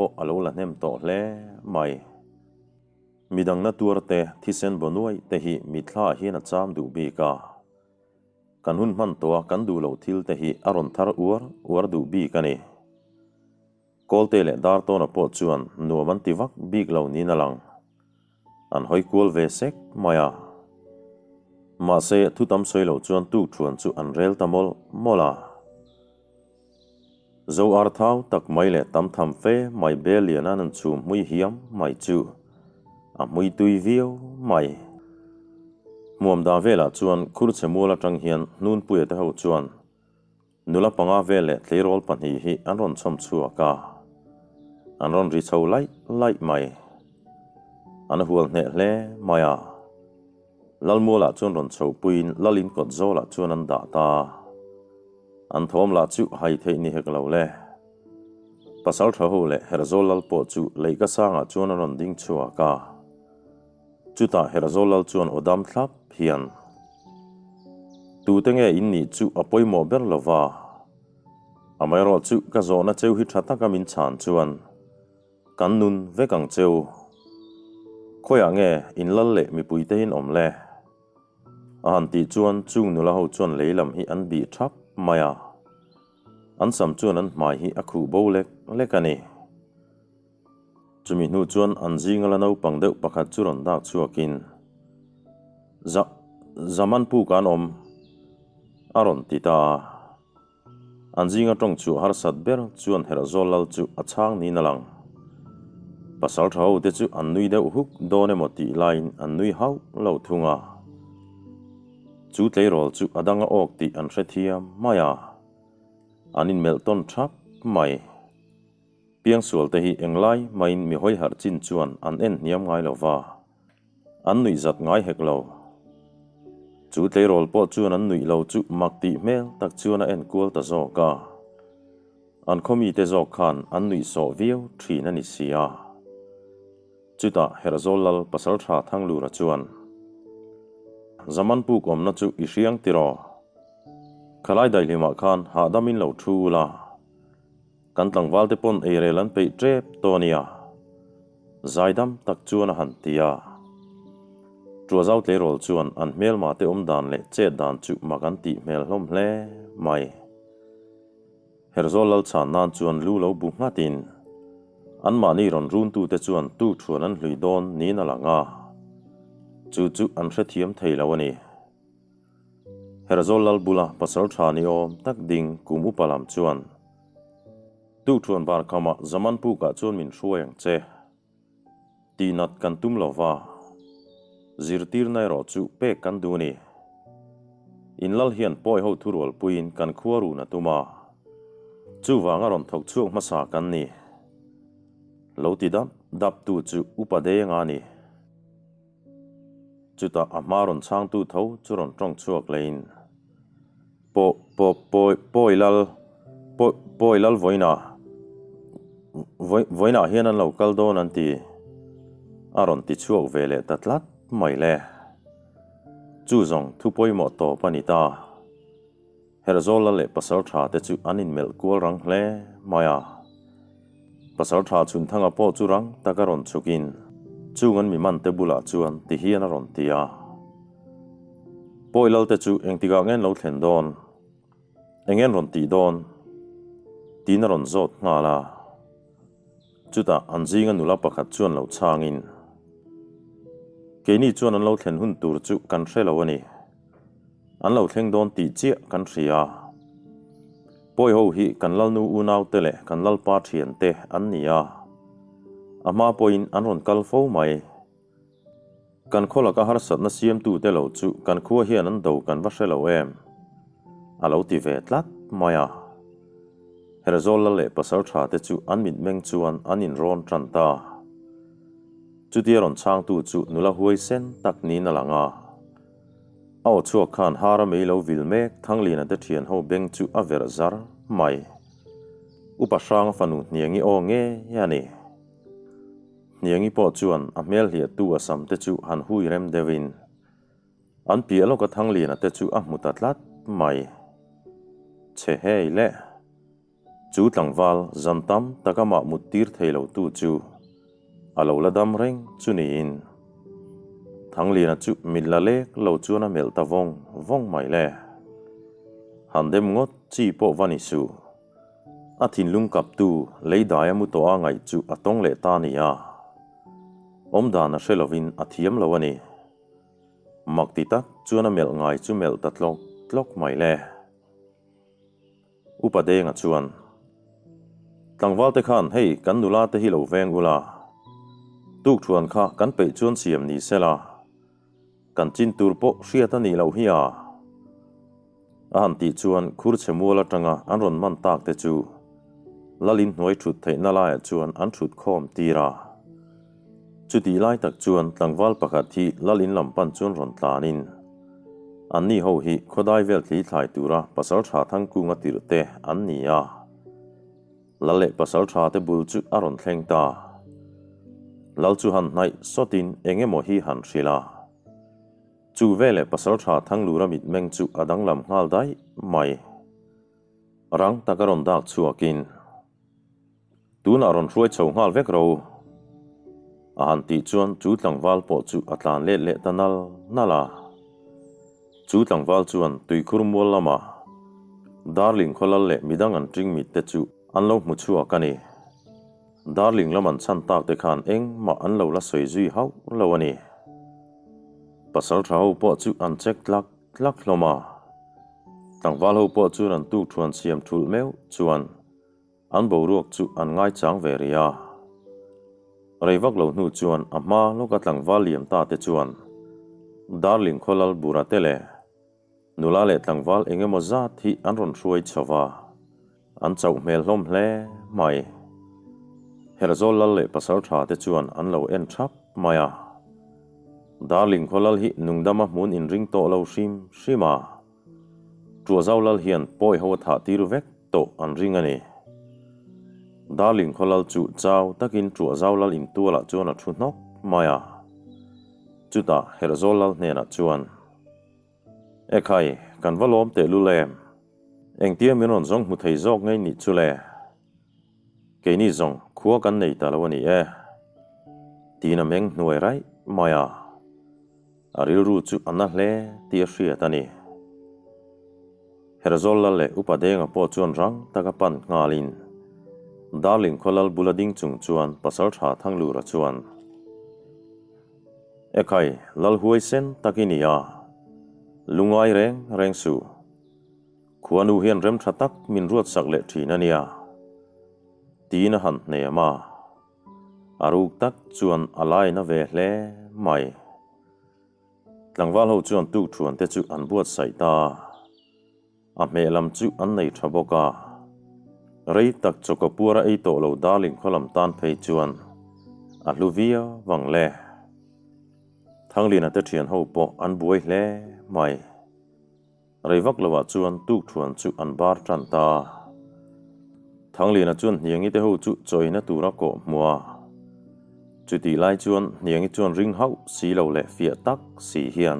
pawh a lo la hnem tawh hle mai. Midang na tuar te, thisen baw nuaih te hi mitthla ah hian a cham duh bik a. Kan hun hman tawh a kan duh loh thil te hi a rawn thar uar uar duh bik a ni. Kawlte leh Dartawna pawh chuan nuam an ti vak bik lo niin a lang. An hawi kual ve sek mai a. Mahse, thu tam sawi lo chuan tukṭhuan chu an rel ta mawlh mawlh a. Zo ar thau tak mai leh tam tham fe mai bel lian an an chhum hmui hiam mai chu a hmui tui viau mai. Hmuam dan velah chuan khurchhe mual atang hian hnunpuia te ho chuan Nula panga vel leh tleirawl pahnih hi an rawn chhawm chhuak a, an rawn ri chho laih laih mai. An hual hneh hle mai a, Lalmualah chuan rawn chho puiin Lalin kawt zawlah chuan an dah ta. An thawm lah chu hai theih ni hek lo le. Pasal tha ho leh Herhzawl Lal pawh chu leihka sangah chuan an rawn ding chhuak a. Chutah Herhzawl Lal chuan aw dam thlap hian, Tute nge in nih chu a pawimawh ber lo va, amaherawh chu ka zawhna cheu hi tha taka min chhan chuan kan nun vek ang cheu. Khawiah nge in lal leh mipuite in awm le? A han tih chuan chung nula ho chuan lei lam hi an bih thap mai a, an sam chuan an hmai hi a khuh bo lek lek a ni. Chumi hnu chuan an zinga la naupang deuh pakhat chu rawn dak chhuakin, Za, Zaman pu kan awm, a rawn ti ta a. An zinga tawng chhuah harsat ber chuan Herhzawl lal chu a chhang niin a lang. Pasal tha ho te chu an nui deuh huk dawn emaw tih laiin an nui hauh lo thung a. Chu tleirawl chu a dang a awk tih an hrethiam mai a, an inmelh tawn thap mai. Piangsual te hi englai maiin mi hawi harh chin chuan an en hniam ngai lo va, an nuih zat ngai hek lo. Chu tleirawl pawh chuan an nuih lo chu mak tih hmel tak chuan a en kual ta zawk a. An khaw mite zawk khan an nuih sawh viau thin a ni si a. Chutah Herhzawl Lal Pasaltha Thanglura chuan, Zaman puk awmna chu i hriang tiraw? Khalai daihlimah khan hahdamin lo thu ula. Kan tlangval te pawn eirel an peih tep tawh a nia, zaidam tak chuan a han ti a. Tuazau tleirawl chuan an hmelma te awm dan leh chet dan chu mak an tih hmel hlawm hle mai. Herhzawl Lalchhan nan chuan lu lo bu nghatin anmahni rawn runtute chuan tukṭhuan an hlui dawn niin a lang a, chu chu an hrethiam thei lo a ni. Herhzawl Lal bula pasal tha ni awm tak ding kum upa lam chuan Tukṭhuan bar khamah Zaman pukah chuan min hruai ang che. Tihnat kan tum lo va, zirtirna erawh chu pek kan duh a ni. In lal hian pawi ho thurualpuiin kan khua run a tum a, chuvanga rawn thawk chhuak hmasa kan ni. Lo ti dap dap tu chu upa denga a ni. Chutah a hma rawn chhangtu tho chu rawn tawng chhuak leiin, Paw, paw, pawi, pawi lal, pawi, pawi lal vawiinah, vawi, vawiinah hian an lo kal dawn an ti, a rawn ti chhuak ve leh ta tlat mai le. Chu zawng thu pawimawh tawp a ni ta. Herhzawla leh Pasaltha te chu an inmelh kual rang hle mai a. Pasaltha Chhunthanga pawh chu rang taka rawn chhukin chung an mi man te bulah chuan ti hian a rawn ti a. Pawi lal te chu engtikah nge an lo thlen dawn? Eng nge an rawn tih dawn? Tiin a rawn zawt nghal a. Chutah an zinga nula pakhat chuan lo chhangin, Keini chuan an lo thlen hun tur chu kan hre lo a ni. An lo thleng dawn tih chiah kan hria. Pawi ho hi kan lalnu unaute leh kan lalpa thiante an ni a, a hma pawhin an rawn kal fo mai. Kan khaw laka harsatna siamtute lo chu kan khua hian an do kan va hre lo em? A lo ti ve tlat mai a. Herhzawla leh Pasaltha te chu an mitmeng chuan an inrawn tan ta. Chutia rawn chhangtu chu nula huaisen tak niin a lang a. A aw chhuak khan har a mei lo vil mek Thanglina te thian ho beng chu a verh zar mai. Upa Hranga fanu Hniangi aw ngei a ni. Hniangi pawh chuan a hmel hliahtu a sam te chu han hui rem deuhin an piah lawka Thanglina te chu a hmu ta tlat mai. Che hei le. Chu tlangval zan tam tak amah mut tir thei lo tu chu a lo la dam reng chu niin. Thangliana chu mit la lek lo chuan a melh ta vawng vawng mai le. Han dem ngawt chi pawh va ni suh. A thinlung kaptu lei dai a mu tawh a ngaih chu a tawng leh ta nia. Awmdan a hre lovin a thiam lo a ni. Mak ti tak chuan a melh ngai chu melh ta tlawk tlawk mai le. Upa Denga chuan, Tlangval te khan hei kan nula te hi lo veng ula, tukthuan kha kan peih chuan siam ni sela, kan chin tur pawh hriat a nih loh hi a. A han tih chuan khur chhe mual atanga an rawn man tak te chu Lalin hnuai thut theihna laiah chuan an thut khawm tir a. Chutih lai tak chuan tlangval pakhat hi Lalin lam pan chuan rawn tlanin anni ho hi khawdai vel thli thlai tura pasal tha Thangkunga tirh te an ni a. Lal leh pasal tha te bul chu a rawn thleng ta. Lal chu han hnaih sawtin eng emaw hi han hrilh a. Chu veleh Pasalṭha Thanglura mitmeng chu a danglam nghal daih mai. Rang tak a rawn dak chhuakin, Tunah rawn hruai chho nghal vek ro. A han tih chuan chu tlangval pawh chu a tlan let leh ta nal nal a. Chu tlangval chuan tuikhur mual lama Darling khawlal leh midang an ṭing mit te chu an lo hmu chhuak a ni. Darling lam an chhan tak te khan engmah an lo la sawi zui hauh lo a ni. Pasal tha ho pawh chu an check tlak tlak hlawm a. Tlangval ho pawh chuan an tuk thuan siam thulh meuh chuan an boruak chu an ngaichang ve rih a. Rei vak lo hnu chuan a hma lawka tlangval liam ta te chuan Darling khawlal bura te leh Nula leh tlangval eng emaw zat hi an rawn hruai chho va, an chauh hmel hlawm hle mai. Herzawl lal leh pasal tha te chuan an lo en thap mai a. Darling khaw lal hi nungdama hmun inring tawh lo hrim hrim a, Tuahzau lal hian pawi ho a thah tir vek tawh an ring a ni. Darling khaw lal chu chau takin Tuahzau lal intualah chuan a thu hnawk mai a. Chutah Herzawl lal hnenah chuan. Ekhai, kan va lawm teh lul em? Engtia min rawn zawng hmu thei zawk ngei nih chu le? Keini zawng khua kan nei ta lo a ni e. Tiin a meng hnuai raih mai a. A rilru chu a na hle tih a hriat a ni. Herzawl lal leh Upa Denga pawh chuan rang taka pan nghalin Darling khaw lal bula ding chung chuan Pasalṭha Thanglura chuan, Ekhai, lal huai sen tak i ni a, lungai reng reng suh. Khuanu hian rem tha tak min ruat sak leh thin a nia, tiin a han hnem a. A ruk tak chuan a laina ve hle mai. Tlangval ho chuan tukthuan te chu an buatsaih ta a. A hmeh lam chu an nei tha bawk a, rei tak chawka puara ei tawh lo darling khaw lam tan phei chuan a hlu viau vang le. Thanglina te thian ho pawh an buai hle mai. Rei vak lovah chuan tukthuan chu an bar tan ta. Thanglina chuan hniangi te ho chu chawina tura kawh hmu a. Chutih lai chuan hniangi chuan ring hauh si lo leh fiah tak si hian.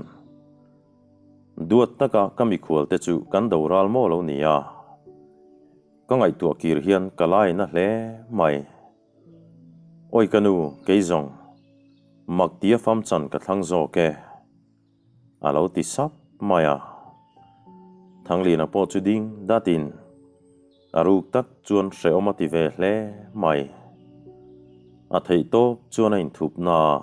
Duat taka ka mikhual te chu kan do ral maw lo ni a, ka ngaihtuah kir hian ka lai na hle mai. Awi ka nu, kei zawng, mak tia fam chan ka thlang zawk e, a lo ti sap mai a. Thanglina pawh chu ding datin a ruk tak chuan hrehawm a ti ve hle mai. A theih tawp chuan a inthup na a,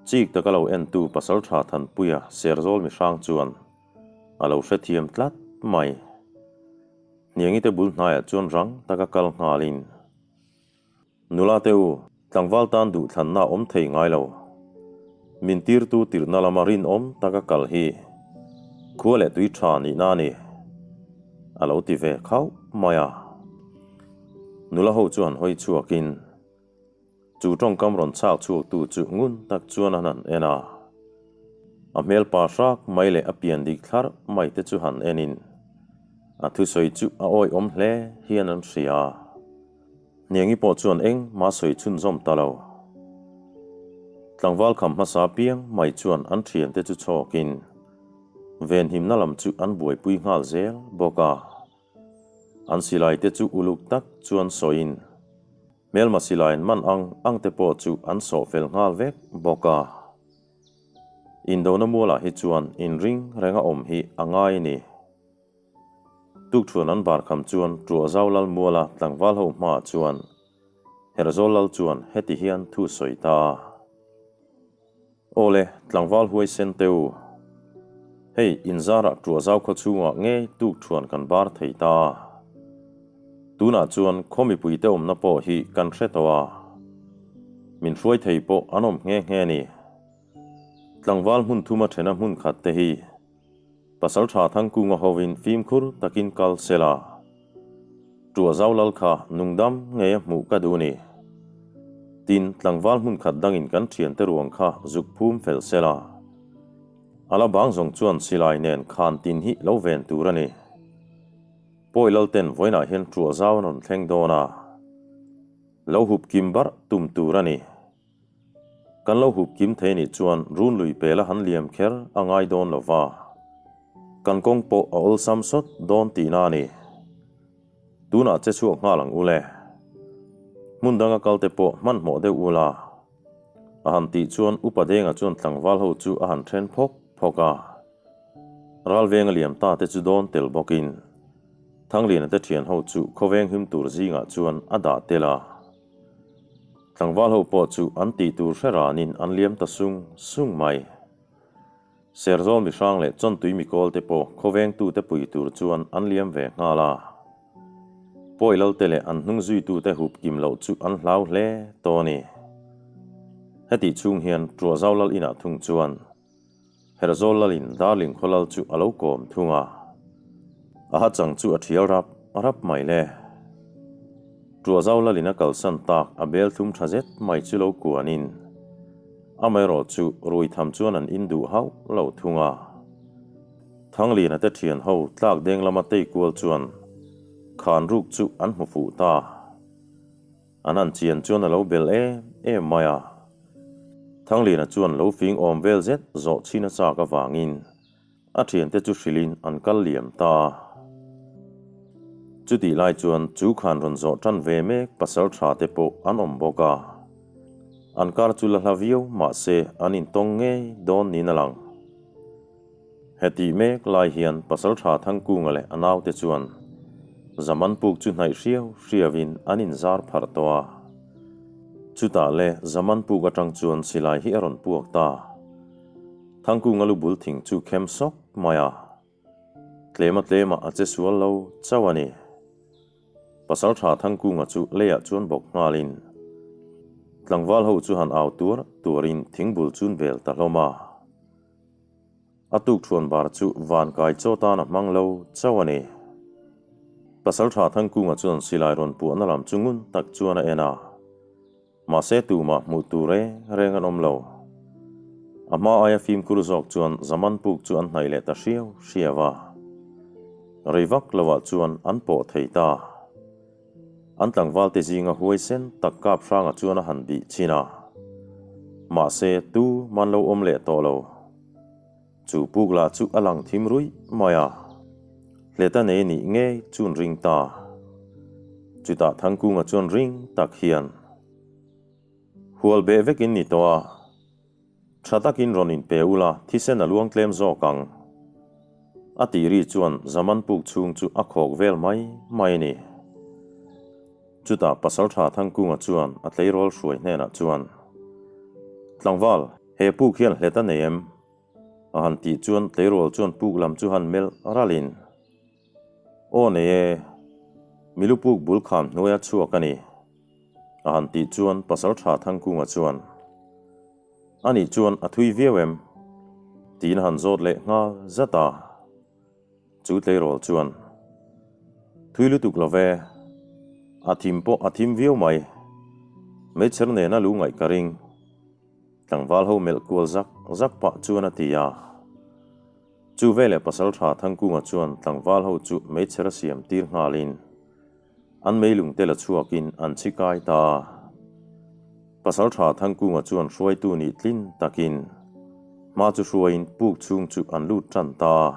chik taka lo entu Pasaltha Thanpuia Serzawl mihrang chuan a lo hrethiam tlat mai. Hniangite bul hnaiah chuan rang taka kal nghalin. Nula te u, tlangval tan duhthlanna a awm thei ngai lo. Min tirtu tirhna lama rinawm taka kal hi khua leh tui tha nihna a ni, a lo ti ve khauh mai a. Nula ho chuan hawi chhuakin chu tawngkam rawn chhak chhuaktu chu ngun tak chuan an han en a. A hmel pa hrak mai leh a pian dik thlarh mai te chu han enin a thusawi chu a awihawm hle hian an hria. Hniangi pawh chuan eng mah sawi chhunzawm ta lo. Tlangval kham hmasa piang mai chuan an thiante chu chhawkin venhimna lam chu an buaipui nghal zel bawk a. An silai te chu uluk tak chuan sawiin hmelma silaiin man ang ang te pawh chu an sawh fel nghal vek bawk a. Indona mualah hi chuan inring renga awm hi a ngai a ni. Tukṭhuan an bar kham chuan Ṭuahzau lal muala tlangval ho hmaah chuan Herzawl lal chuan heti hian thu sawi ta a. Aw le, tlangval huaisen teh u. Hei, inzarah Ṭuahzau khaw chhungah ngei tukṭhuan kan bar thei ta a. Tunah chuan khaw mipuite awmna pawh hi kan hre tawh a. Min hruai thei pawh an awm nghe nghe a ni. Tlangval hmun thuma ṭhena hmun khat te hi Pasal tha Thangkunga hovin fimkhur takin kal se la, Ṭuahzau lal kha nungdam ngei a hmuh ka duh ni. Tin, tlangval hmun khat dangin kan ṭhiante ruang kha zuk phum fel se la. A la bang zawng chuan silai nen khan tin hi lo ven tur a ni. Pawi lalten vawiinah hian Ṭuahzau an rawn thleng dawn a, lo hup kim barh tum tur a ni. Kan lo hup kim thei nih chuan run lui pela han liam kher a ngai dawn lo va, kan kawng pawh a awlsam sawt dawn tihna a ni. Tunah che chhuak nghal ang u le. Hmun danga kalte pawh hmanhmawh deuh u la. A han tih chuan Upa Denga chuan tlangval ho chu a han then phawk phawk a. Ralvenga liam ta te chu dawn tel bawkin Thangliana te thian ho chu khawveng him tur zingah chuan a dah tel a. Tlangval ho pawh chu an tih tur hre ranin an liam ta sung sung mai. Serzawl mihrang leh chawntui mikawl te pawh khawvengtute pui tur chuan an liam ve nghal a. Pawi lalte leh an hnung zuitute hup kim loh chu an hlau hle tawh a ni. Hetih chhung hian Ṭuahzau lal inah thung chuan Herzawl lalin Darling khaw lal chu a lo kawm thung a, a hachang chu a thial rap rap mai le. Ṭuahzau lalin a kalsan tak a bel thlum tha zet mai chu lo kuanin amaherawh chu rui tham chuan an in duh hauh lo thung a. Thangliana te thian ho tlak deng lama tei kual chuan khan ruk chu an hmu fuh ta. An han chian chuan a lo bel em em mai a. Thangliana chuan lo fing awm vel zet zawh chhin a chak avangin a thiante chu hrilhin an kal liam ta a. Chutih lai chuan chu khan rawn zawh tan ve mek pasal tha te pawh an awm bawk a. An kar chu la hla viau mahse an intawng ngei dawn niin a lang. Hetih mek lai hian Pasaltha Thangkunga leh a naute chuan Zaman puk chu hnaih hriau hriauin an inzar pharh tawh a. Chutah le Zaman puk atang chuan silai hi a rawn puak ta. Thangkunga lu bul thing chu khem sawk mai a. Tlema tlema a che sual lo chauh a ni. Pasaltha Thangkunga chu leiah chuan bawk nghalin tlangval ho chu han au tuar tuarin thingbul chun vel ta hlawm a. A tuk thuan bar chu van kai chaw tan a hmang lo chauh a ni. Pasaltha Thangkunga chuan silai rawn puahna lam chu ngun tak chuan a en a. Mahse tumah hmuh tur reng reng an awm lo. A hma aia fimkhur zawk chuan Zaman puk chu an hnaih leh ta hriau hriau a. Rei vak lovah chuan an pawh thei ta. An tlangvalte zinga huaisen tak kap hranga chuan a han bih chin a. Mahse, tu man lo awm leh tawh lo. Chu puk lah chu a lang thim ruih mai a. Hleta nei nih ngei chuan ring ta. Chutah Thangkunga chuan ring tak hian, Hual beh vekin ni tawh a. Tha takin rawn inpe ula thisen a luang tlem zawk ang. A tih ri chuan Zaman puk chhung chu a khawk vel mai mai a ni. Chutah Pasaltha Thangkunga chuan a tleirawl hruai hnenah chuan, Tlangval, he puk hian hlet a nei em? A han tih chuan tleirawl chuan puk lam chu han melh ralhin, Aw nei e, milu puk bul kham hnuaia chhuak a ni. A han tih chuan Pasaltha Thangkunga chuan, Anih chuan a thui viau em? tiin a han zawt leh nghal zat a. Chu tleirawl chuan, Thui lutuk lo ve, a thim pawh a thim viau mai. Meichher nena lu ngaih ka ring. Tlangval ho melh kual zak zak pah chuan a ti a. Chu veleh Pasaltha Thangkunga chuan tlangval ho chu meichher a siam tir nghalin, An meilung te la chhuakin an chhi kai ta a. Pasaltha Thangkunga chuan hruaitu nih tlin takin hma chu hruaiin puk chhung chu an lut tan ta a.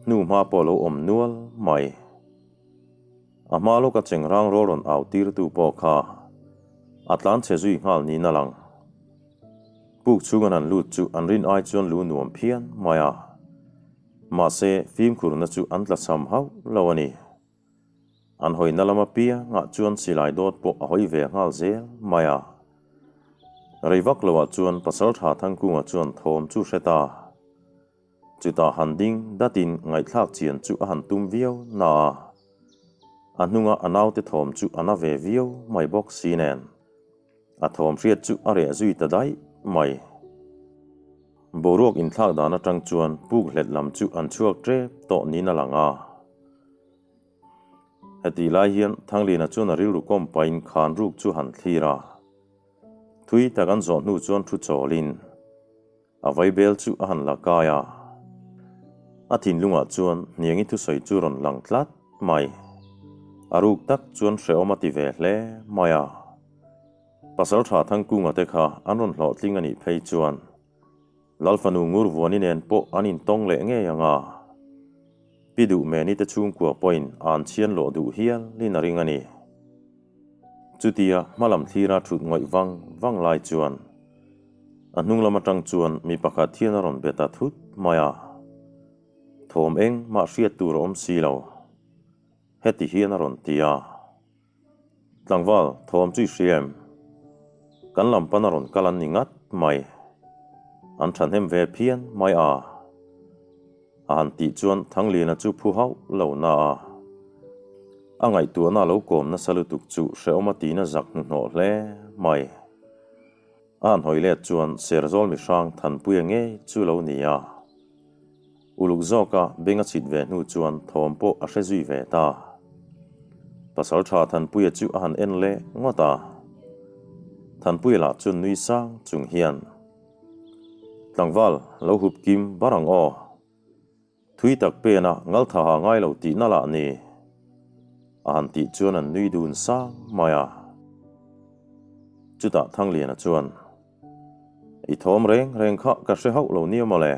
Hnu hma pawh lo awm nual mai. A hma lawka chengrang rawl rawn au tirtu pawh kha a tlan chhe zui nghal niin a lang. Puk chhung an han lut chu an rin ai chuan lu nuam phian mai a. Mahse, fimkhurna chu an tlachham hauh lo a ni. An hawina lama piangah chuan silai dawt pawh a hawi ve nghal zel mai a. Rei vak loah chuan Pasaltha Thangkunga chuan thawm chu hre ta. Chutah han ding datin ngaihthlak chian chu a han tum viau na a, a hnunga a naute thawm chu a na ve viau mai bawk si nen, a thawm hriat chu a reh zui ta daih mai. Boruak inthlak dan atang chuan puk hlet lam chu an chhuak tep tawh niin a lang a. Hetih lai hian Thanglina chuan a rilru kawm pahin khan ruk chu han thlir a, thui tak an zawh hnu chuan thu chawlin, A vaibel chu a han la kai a, a thinlungah chuan hniangi thusawi chu rawn lang tlat mai. A ruk tak chuan hrehawm a ti ve hle mai a. Pasaltha Thangkunga te kha an rawn hlawhtling a nih phei chuan Lalfanu Ngurvuani nen pawh an intawng leh ngei ang a. Pi Duhmeni te chhungkua pawhin an chhian lawh duh hial in a ring a ni. Chutia hmalam thlira thut ngawih vang vang lai chuan A hnung lam atang chuan mi pakhat hian a rawn be ta thut mai a, thawm eng mah hriat tur a awm si lo. Heti hian a rawn ti a, Tlangval, thawm chu i hria em? Kan lam pan a rawn kal an ni ngat mai. An thahnem ve phian mai a. A han tih chuan Thangliana chu phu hauh lo na a. A ngaihtuahna a lo kawm nasa lutuk chu hrehawm a tina zak hnuhnawh hle mai. A han hawi let chuan Serzawl mi hrang Thanpuia ngei chu lo ni a. Uluk zawka beng a chhit ve hnu chuan thawm pawh a hre zui ve ta. Pasaltha Thanpuia chu a han en leh ngawt a. Thanpuia lah chuan nui sang chung hian, Tlangval, lo hup kim bar ang aw. Thui tak pena ngaltha ha ngai lo tihna lah ni. A han tih chuan an nui dun sang mai a. Chutah Thangliana chuan, I thawm reng reng kha ka hre hauh lo nia mawle.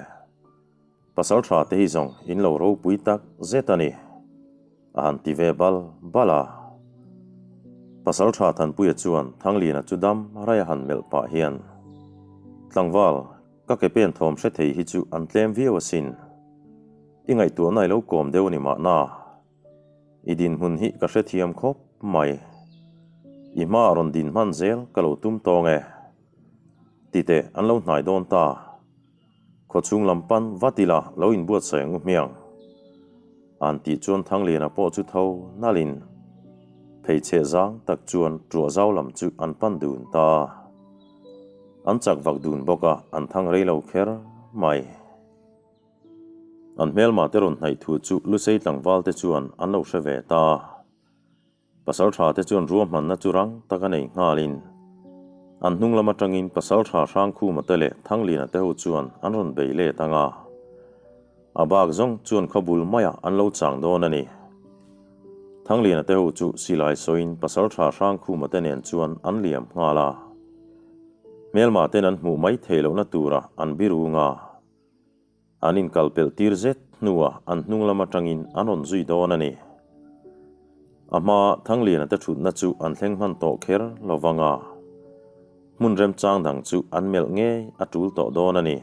Pasal tha te hi zawng in lo ropui tak zet a ni. A han ti ve bal bal a. Pasal tha Thanpuia chuan Thangliana chu dam rai a han melh pah hian, Tlangval, Ka ke pen thawm hre thei hi chu an tlem viau asin. I ngaihtuahna i lo kawm deuh a ni mahna. I dinhmun hi ka hrethiam khawp mai. I hmaah rawn din hman zel ka lo tum tawng e. Titeh an lo hnai dawn ta. Khawchhung lam pan vat ila lo inbuatsaih ang u hmiang. An tih chuan Thangliana pawh chu tho nalhin pheichheh zang tak chuan ṭuah zau lam chu an pan dun ta. An chak vak dun bawk a, an thang rei lo kher mai. An hmelma te rawn hnaih thu chu Lusei tlangval te chuan an lo hre ve ta. Pasaltha te chuan ruahmanna chu rang tak a nei nghalin an hnung lam atangin Pasaltha Hrangkhuma te leh Thanglina te ho chuan an rawn bei let ang a. A bak zawng chuan khawbul maiah an lo chang dawn a ni. Thangliana te ho chu silai sawiin Pasaltha Hrangkhuma te nen chuan an liam nghal a. Hmelma ten an hmuh mai thei lohna tura an birung a. An inkal pelh tir zet hnuah an hnung lam atangin an rawn zui dawn a ni. A hma Thangliana te thutna chu an thleng hman tawh kher lo vang a. Hmun remchang dang chu an melh ngei a tul tawh dawn a ni.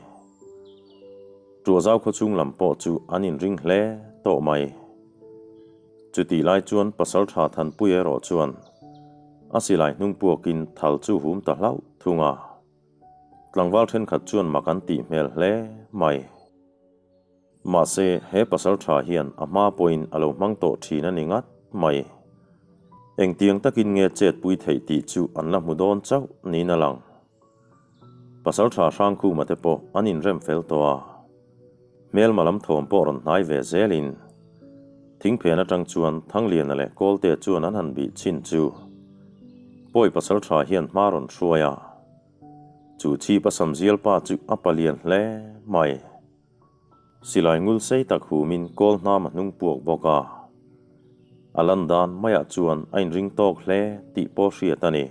Tuahzau khawchhung lam pawh chu an inring hle tawh mai. Chutih lai chuan Pasaltha Thanpuia erawh chuan a silai hnung puakin thal chu hum ta hlauh thung a. Tlangval thenkhat chuan mak an tih hmel hle mai. Mahse, he pasaltha hian a hma pawhin a lo hmang tawh thin a ni ngat mai. Engtiang takin nge chetpui theih tih chu an la hmu dawn chauh niin a lang. Pasaltha Hrangkhuma te pawh an inrem fel tawh a, hmelma lam thawm pawh rawn hnai ve zelin thingphen atang chuan Thangliana leh Kawlte chuan an han bih chin chu Pawi pasaltha hian hma rawn hruai a, chu chhip a samzial pa chu a palian hle mai. Silai ngul sei tak humin kawl hnam a hnung puak bawk a, a lan dan maiah chuan a inring tawk hle tih pawh hriat a ni.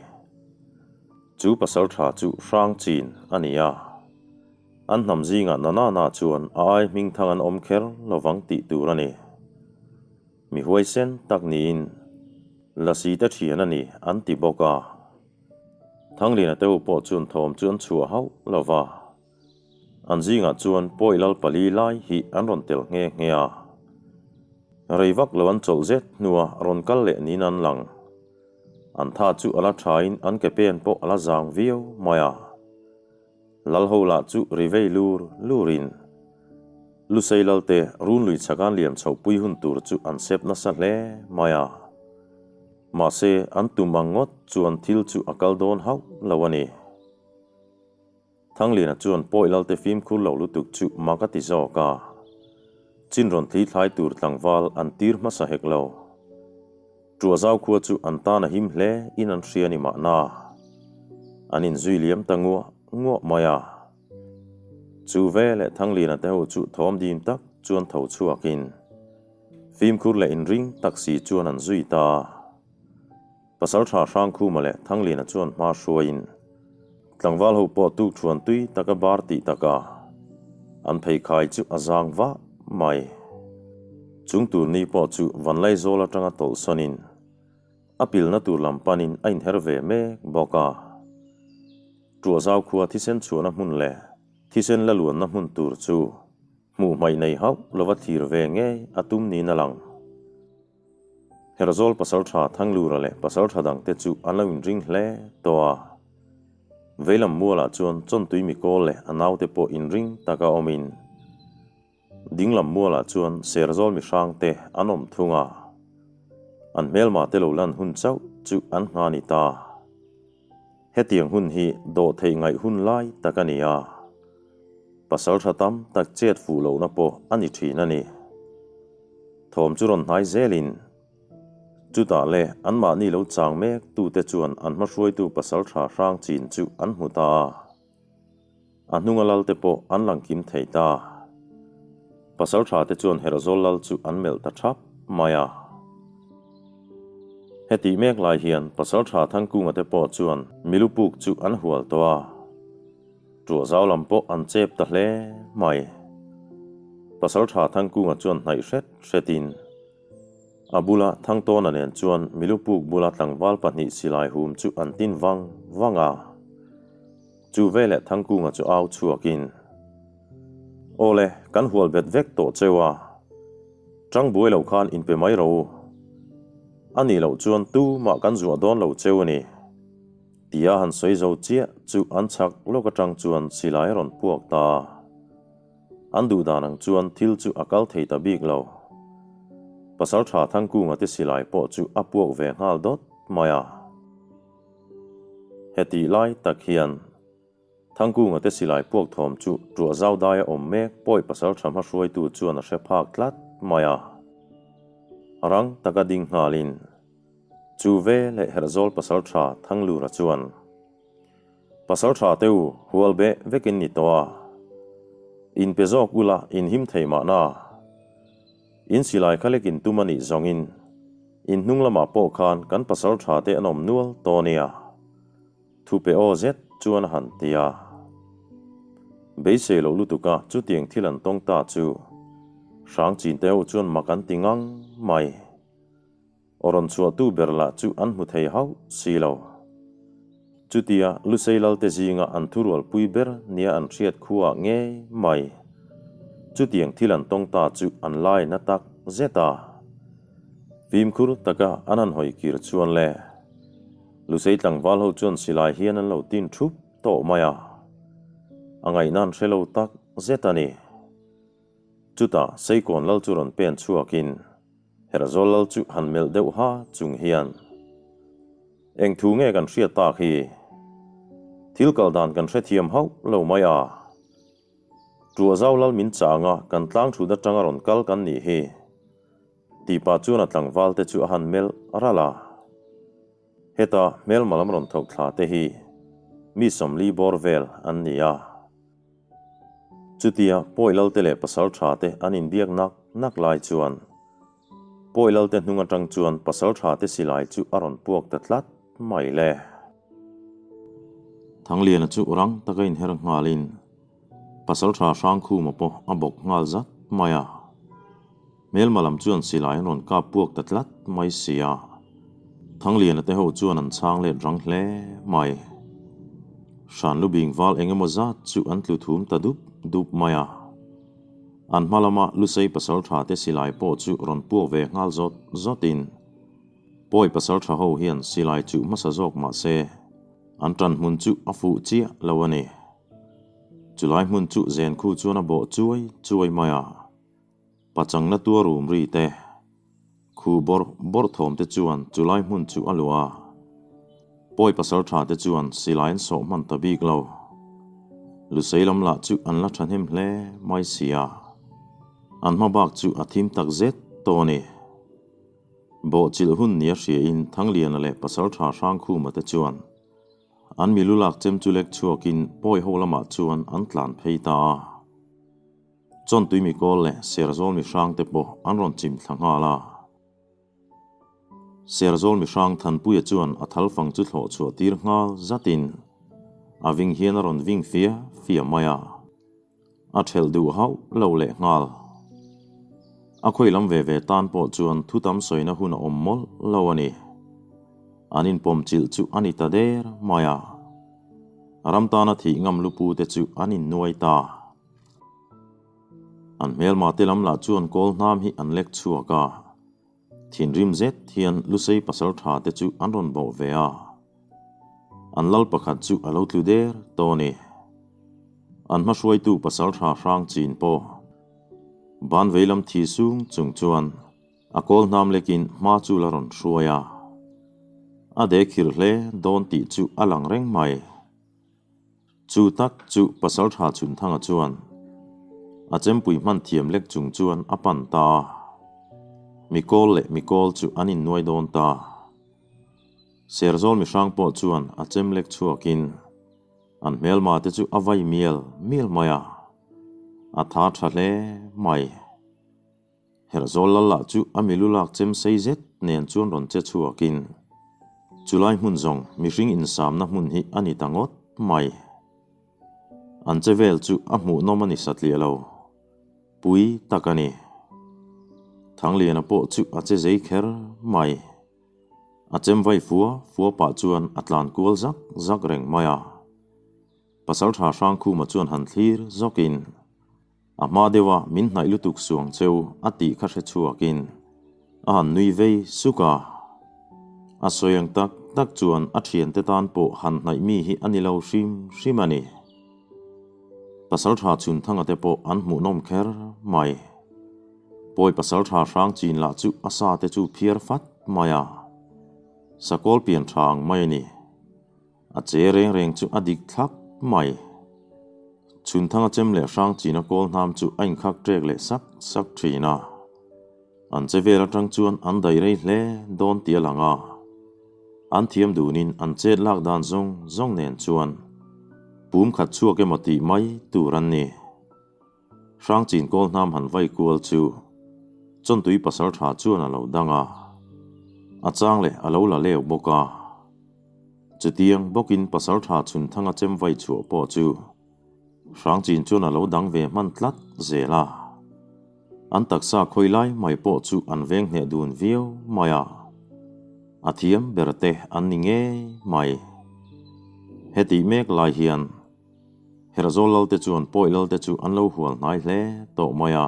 Chu pasal tha chu hrang chin a ni a, an hnam zingah Nanana chuan a ai hming thang an awm kher lovang tih tur a ni. Mi huaisen tak niin. Lasi te thian a ni an ti bawk a. Thangliana te ho pawh chuan thawm chu an chhuah hauh lo va. An zingah chuan pawi lal pali lai hi an rawn tel nghe nghe a. Rei vak lo an chawlh zet hnua rawn kal leh niin an lang. An tha chu a la thain an ke pen pawh a la zang viau mai a. Lal ho lah chu ri vei lur lurin Lusei Lalte runlui chhakan liam chhohpui hun tur chu an sep nasa hle mai a. Mahse an tum ang ngawt chuan thil chu a kal dawn hauh lo a ni. Thangliana chuan pawi Lalte fimkhur lo lutuk chu mak a ti zawk a. Chin rawn thli thlai tur tlangval an tir hmasa hek lo. Ṭuahzau khua chu an tan a him hle in an hria ni mahna. An inzui liam ta nguah nguah mai a. Chu veleh Thangliana te ho chu thawm dim tak chuan tho chhuakin fimkhur leh inring tak si chuan an zui ta a. Pasalṭha Hrangkhuma leh Thangliana chuan hma hruaiin tlangval ho pawh tukṭhuan tui taka bar tih taka an pheikhai chu a zang vah mai. Chung tur ni pawh chu Vanlaizawl atanga tawlhsawnin a pilna tur lam panin a inher ve mek bawk a. Ṭuahzau khua thisen chhuahna hmun leh thisen la luanna hmun tur chu hmuh hmaih nei hauh lova thlir ve ngei a tum niin a lang. Herzawl pasalṭha Thanglura leh pasalṭha dangte chu an lo inring hle tawh a. Veilam mualah chuan Chawntui mikawl leh a naute pawh inring taka awmin dinglam mualah chuan Serzawl mihrangte an awm thung a. An hmelma te lo lan hun chauh chu an ngha ni ta. Hetiang hun hi dawhtheih ngaih hun lai tak a ni a, pasalṭha tam tak chet fuh lohna pawh a ni ṭhin a ni. Thawm chu rawn hnai zelin, chutah le anmahni lo chang mek tute chuan an hmahruaitu pasalṭha hrang chin chu an hmu ta a. A hnunga lalte pawh an lang kim thei ta. Pasalṭha te chuan Herhzawl lal chu an melh ta ṭhap mai a. Hetih mek lai hian Pasalṭha Thangkunga te pawh chuan Milupuk chu an hual tawh a. Ṭuahzau lam pawh an chep ta hle mai. Pasalṭha Thangkunga chuan hnaih hret hretin A bula Thangtawna nen chuan Milupuk bula tlangval pahnih silai hum chu an tin vang vang a. Chu veleh Thangkunga chu au chhuakin, Awle, kan hual bet vek tawh cheu a, tang buai lo khan inpe mai ro u. A nih loh chuan tumah kan zuah dawn lo cheu a ni. Tia han sawi zo chiah chu an chhak lawk atang chuan silai a rawn puak ta a. An duh dan ang chuan thil chu a kal thei ta bik lo. Pasalṭha Thangkunga te silai pawh chu a puak ve nghal dawt mai a. Hetih lai tak hian Thangkunga te silai puak thawm chu ṭuah zau daia awm mek pawi pasalṭha hmahruaitu chuan a hre phak tlat mai a. Rang taka ding nghalin chu ve leh Herhzawl pasalṭha Thanglura chuan, Pasal tha te u, hual beh vek in ni tawh a. In pe zawk ula in him thei mahna. In silai kha lek in tum a nih zawngin in hnung lamah pawh khan kan pasal tha te an awm nual tawh nia. Thu pe aw zet chuan a han ti a. Beisei loh lutuk a chutiang thil an tawng ta chu Hrang chin te ho chuan mak an ti ngang mai. Aw rawn chhuahtu ber lah chu an hmu thei hauh si lo. Chutia Lusei Lalte zinga an thurualpui ber nia an hriat khuaah ngei mai. Chutiang thil an tawng ta chu an lai na tak zet a. Fimkhur taka an han hawi kir chuan le. Lusei tlangval ho chuan silai hian an lo tin thup tawh mai a. A ngaihna an hre lo tak zet a ni. Chutah Seikawn Lal chu rawn pen chhuakin Herhzawl Lal chu han melh deuh ha chung hian, Eng thu nge kan hriat tak hi? Thil kal dan kan hrethiam hauh lo mai a. Ṭuahzau Lal min changa kan tlang thut aṭanga rawn kal kan nih hi. Tih pah chuan a tlangval te chu a han melh ralh a. Heta hmelma lam rawn thawk thla te hi mi 40 bawr vel an ni a. Chutia Pawi Lalte leh Pasalṭha te an inbiak nak nak lai chuan Pawi Lalte hnung aṭang chuan Pasalṭha te silai chu a rawn puak ta tlat mai le. Thangliana chu rang taka inher nghalin Pasalṭha Hrangkhuma pawh a bawk nghal zat mai a. Hmelma lam chuan silai an rawn kap puak ta tlat mai si a. Thangliana te ho chuan an chhang let rang hle mai. Hranlu bing val eng emaw zat chu an tlu thum ta dup dup mai a. An hma lama Lusei pasaltha te silai pawh chu rawn puak ve nghal zawt zawtin Pawi pasaltha ho hian silai chuh hmasa zawk mah se an tan hmun chu a fuh chiah lo a ni. Chulai hmun chu zen khu chuan a bawh chuai chuai mai a. Pachangna tua rum ri te, khu bawrh bawrh thawm te chuan chulai hmun chu a luah a. Pawi pasal tha te chuan silai an sawh hman ta bik lo. Lusei lam lah chu an la thahnem hle mai si a. An hma bak chu a thim tak zet tawh a ni. Bawhchilh hun nia hriain Thangliana leh pasal tha Hrangkhuma te chuan An milu lak chem chu lek chhuakin pawi ho lamah chuan an tlan phei ta a. Chawntui mikawl leh Serzawl mihrang te pawh an rawn chim thla nghal a. Serzawl mihrang Thanpuia chuan a thalfang chu thlawh chhuah tir nghal zatin a ving hian a rawn ving fia fia mai a. A thelh duh hauh lo leh nghal. A khawi lam ve ve tan pawh chuan thu tam sawina hun a awm mawlh lo a ni. An inpawm chilh chu a ni ta der mai a. Ram tana thih ngam lupu te chu an innuai ta. An hmelma te lam lah chuan kawl hnam hi an lek chhuak a. Thinrim zet hian Lusei pasal tha te chu an rawn bawh ve a. An lal pakhat chu a lo tlu der tawh a ni. An hmahruaitu pasal tha hrang chin pawh ban veilam thi sung chung chuan a kawl hnam lekin hma chu la rawn hruai a. A dek khir hle dawn tih chu a lang reng mai. Chu tak chu Pasalṭha Chhunthanga chuan a chempui hman thiam lek chung chuan a pan ta a. Mikawl leh mikawl chu an innuai dawn ta. Serzawl mihrang pawh chuan a chem lek chhuakin an hmelma te chu a vai mial mial mai a, a tha ṭha hle mai. Herhzawl lal lah chu a milu lak chem sei zet nen chuan rawn che chhuakin, Chulai hmun zawng mihring insamna hmun hi a ni ta ngawt mai. An che vel chu a hmuhnawm a ni satliah lo. Pui tak a ni. Thangliana pawh chu a che zei kher mai. A chem vai fua fua pah chuan a tlan kual zak zak reng mai a. Pasalṭha Hrangkhuma chuan han thlir zawkin, A hma deuha min hnaih lutuk suang cheu a tih kha hre chhuakin a han nui vei suk a. A sawi ang tak tak chuan a thiante tan pawh han hnaih mi hi a ni lo hrim hrim a ni. Pasalṭha Chhunthanga te pawh an hmuhnawm kher mai. Pawi pasalṭha hrang chin lah chu a sa te chu phiar fat mai a. Sakawl pian ṭha ang mai a ni. A che reng reng chu a dik thlap mai. Chhunthanga chem leh hrang china kawl hnam chu a inkhak ṭek leh sak sak ṭhin a. An che vel aṭang chuan an daih rei hle dawn tih a lang a. An thiam dunin an chet lak dan zawng zawng nen chuan pum khat chhuak emaw tih mai tur an ni. Hrang chin kawl hnam han vai kual chu Chawntui pasal tha chuan a lo dang a, a chang leh a lo la leu bawk a. Chutiang bawkin pasal tha chhun thanga chem vai chhuah pawh chu Hrang chin chuan a lo dang ve hman tlat zel a. An taksa khawi lai mai pawh chu an veng hneh dun viau mai a, a thiam ber te an ni ngei mai. Hetih mek lai hian Herhzawl lalte chuan pawi lalte chu an lo hual hnai hle tawh mai a,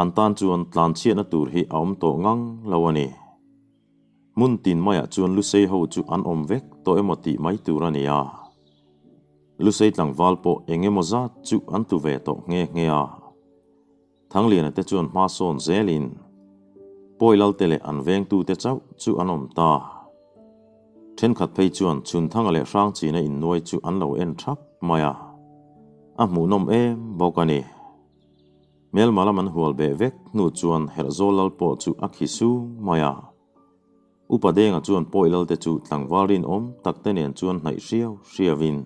an tan chuan tlanchhiatna tur hi a awm tawh ngang lo a ni. Hmun tin maiah chuan Lusei ho chu an awm vek tawh emaw tih mai tur a ni a, Lusei tlangval pawh eng emaw zat chu an tlu ve tawh nghe nghe a. Thangliana te chuan hma sawn zelin pawi lalte leh an vengtute chauh chu an awm ta. Thenkhat phei chuan Chhunthanga leh Hrangchina innuai chu an lo en thap mai a, a hmuhnawm em bawk a ni. Hmelma lam an hual beh vek hnu chuan Herhzawl lal pawh chu a khi sung mai a. Upa Denga chuan pawi lalte chu tlangval rinawm takte nen chuan hnaih hriau hriauin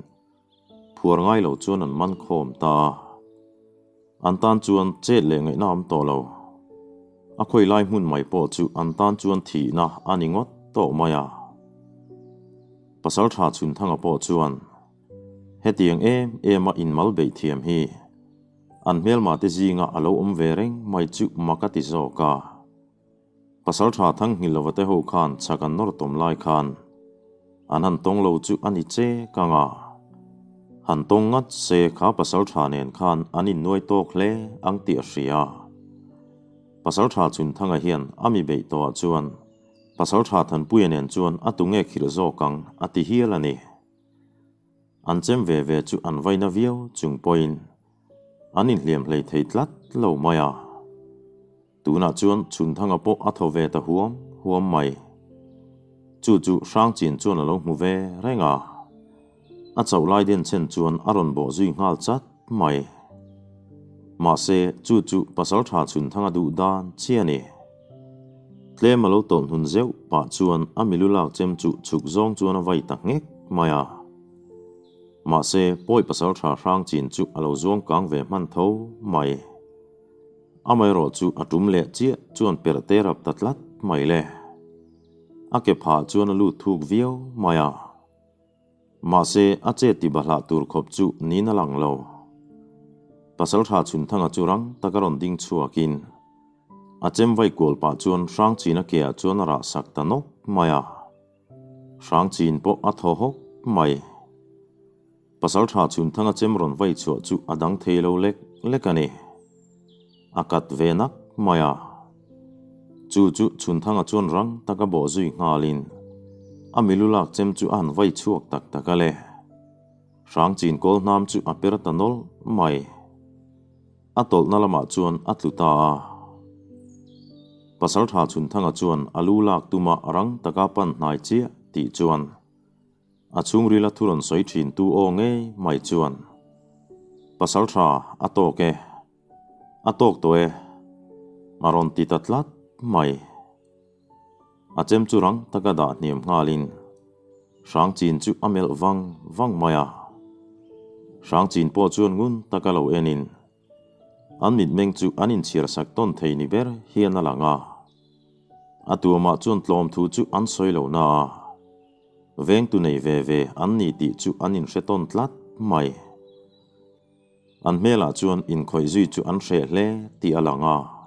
Phuar ngai lo chuan an man khawm ta a, an tan chuan chet leh ngaihna awm tawh lo. A khawi lai hmun mai pawh chu an tan chuan thihna a ni ngawt tawh mai a. Pasalṭha Chhunthanga pawh chuan hetiang em em a inmal beih thiam hi an hmelma te zinga a lo awm ve reng mai chu mak a ti zawk a. Pasalṭha Thangnghilova te ho khan chhak an nawr tawm lai khan an han tawng lo chu a ni che kang a. Han tawng ngat se kha pasalṭha nen khan an innuai tawk hle ang tih a hria. Pasalṭha Chhunthanga hian a mi beih tawhah chuan Pasalṭha Thanpuia nen chuan a tunge khirh zawk ang a ti hial a ni. An chem ve ve chu an vaina viau chung pawhin an inhliam hlei thei tlat lo mai a. Tunah chuan Chhunthanga pawh a thaw ve ta huam huam mai. Chu chu Hrangchin chuan a lo hmu ve reng a. A chauh lai den chen chuan a rawn bawh zui nghal chat mai. Mahse, chu chu Pasalṭha Chhunthanga duh dan chi a ni. Tlem a lo tawlh hnun zeuh pah chuan a milu lak chem chu chhuk zawng chuan a vai ta nghek mai a. Mahse, pawi pasalṭha hrang chin chu a lo zuang kang ve hman tho mai. Amaherawh chu a tum leh chiah chuan perh te rap ta tlat mai le. A ke phah chuan a lut thuk viau mai a. Mahse, a che ti bahlah tur khawp chu niin a lang lo. Pasalṭha Chhunthanga chu rang taka rawn ding chhuakin a chem vai kual pah chuan Hrangchina keah chuan a rah sak ta nawk mai a. Hrangchin pawh a thaw hawk mai. Pasalṭha Chhunthanga chem rawn vai chhuah chu a dang thei lo lek lek a ni. A kat ve nak mai a. Chu chu Chhunthanga chuan rang taka bawh zui nghalin a milu lak chem chu a han vai chhuak tak tak a le. Hrangchin kawl hnam chu a per ta nawlh mai. A tawlhna lamah chuan a tlu ta a. Pasalṭha Chhunthanga chuan a lu lak tuma rang taka pan hnai chiah tih chuan A chhungrila thu rawn sawi thin tu aw ngei mai chuan, Pasalṭha, a tawk e. A tawk tawh e. A rawn ti ta tlat mai. A chem chu rang taka dah hniam nghalin Hrangchin chu a melh vang vang mai a. Hrangchin pawh chuan ngun taka lo enin an mitmeng chu an inchhiar sak tawn thei ni ber hian a lang a. A tuamah chuan tlawm thu chu an sawi lo na a. Vengtu nei ve ve an ni tih chu an inhre tawn tlat mai. An hmelah chuan inkhawih zui chu an hreh hle tih a lang a.